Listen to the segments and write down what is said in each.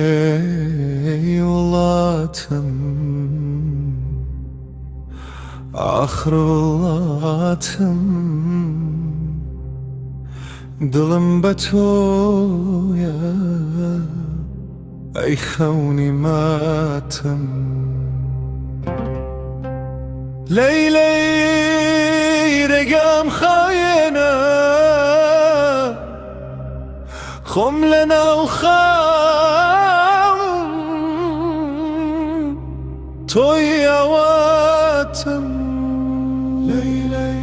لەیلەی وڵاتم ئاخر وڵاتم دڵم بە تۆیە ئەی خەونی ماتم. لەیلەی ڕێگام خایەنە خۆم لە ناو خاوم تۆی ئاواتم. لەیلەی.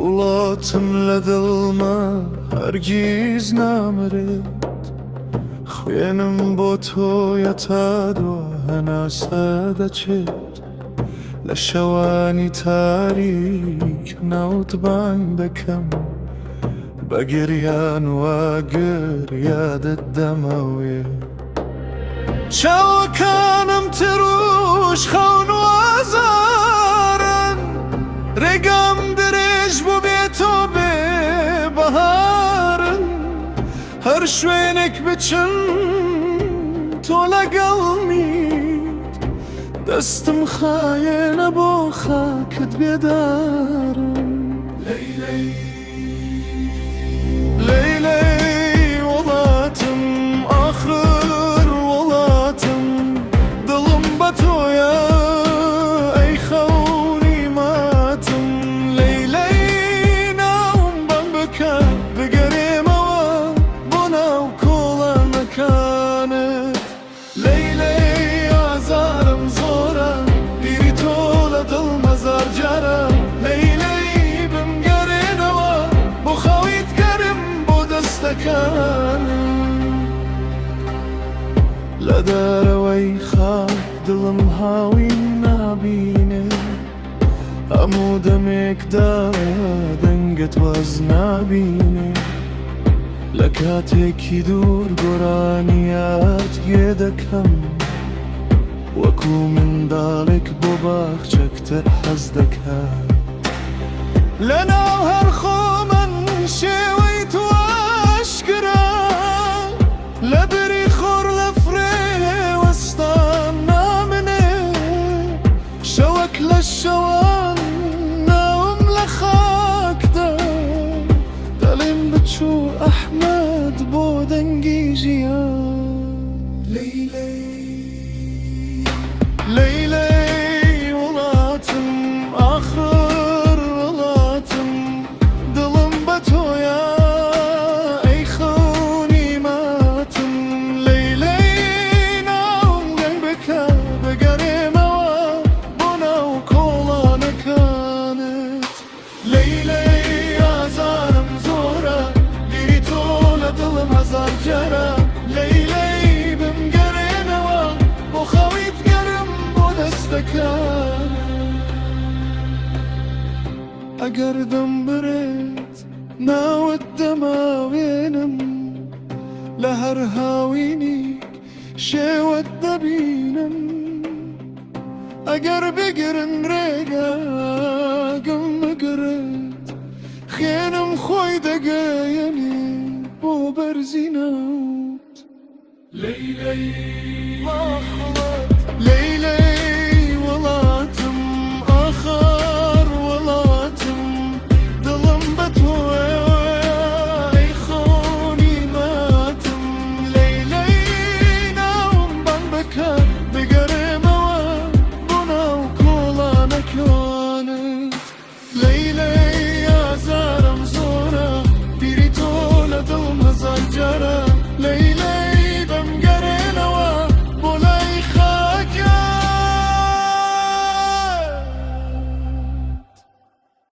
وڵاتم لە دڵما هەرگیز نامرێت، خوێنم بۆ تۆیە تا دوا هەناسە دەچێت. لە شەوانی تاریک ناوت بانگ دەکەم، بە گریان و ئاگر یادت دەمەوێ. چاوەکانم تروش خەون و ئازارن، ڕێگام درێژ بوو بێ تۆ بێ بەهارن. هەر شوێنێک بچم تۆ لەگەڵمیت، دەستم خایەنە بۆ خاکت بێدارم. لەیلەی وڵاتم ئاخر وڵاتم دڵم بە تۆیە ئەی خەونی ماتم. لەیلەی ناوم بەم بکە بگەرێمەوە بۆ ناو کۆڵانەکانت. لەیلەی ئازارم زۆرە بیری تۆ لە دڵم هەزار جارە. لەیلەی بمگەرێنەوە بۆ خەویت گەرم بۆ دەستەکانم. لە دەرەوەی خاک دڵم هاوین نابینێ، هەموو دەمێکدا دەنگت واز نابینێ. لە کاتێکی دوور گۆرانیات گوێ دەکەم، وەکو منداڵێک بۆ باخچەکتر حەز دەکات. لەناو هەر خۆمن شێوەی تۆ ئاشکرا، لە بری خۆر لە فرێ وەستان نامنێ. شەوەک لە شەوان ناوم لە خاکدا، دەڵێم بچوو ئەحمەد بۆ دەنگی ژیان. لەیلەی وڵاتم ئاخر وڵاتم دڵم بە تۆیە ئەی خەونی ماتم. لەیلەی ناوم دەنگ بکە بگەرێمەوە بۆ ناو کۆڵانەکانت. لەیلەی ئازارم زۆرە بیری تۆ لە دڵم هەزار جارە. لەیلەی بمگەرێنەوە بۆ خەویت گەرم بۆ دەستەکانت. ئەگەر دەمبرێت ناوت دەماوێنم، لە هەر هاوینیک شێوەت دەبینم. ئەگەر بگرن ڕێگاگەم بگرێت، خوێنم خۆی دەگەیەنێ بۆ بەرزی ناوت. لەیلەی وڵاتم ئاخر وڵاتم دڵم بە تۆیە ئەی خەونی ماتم. لەیلەی ناوم بانگ بکە بگەرێمەوە بۆ ناو کۆڵانەکانت. لەیلەی ئازارم زۆرە بیری تۆ لە دڵم هەزار جارە. لەیلەی.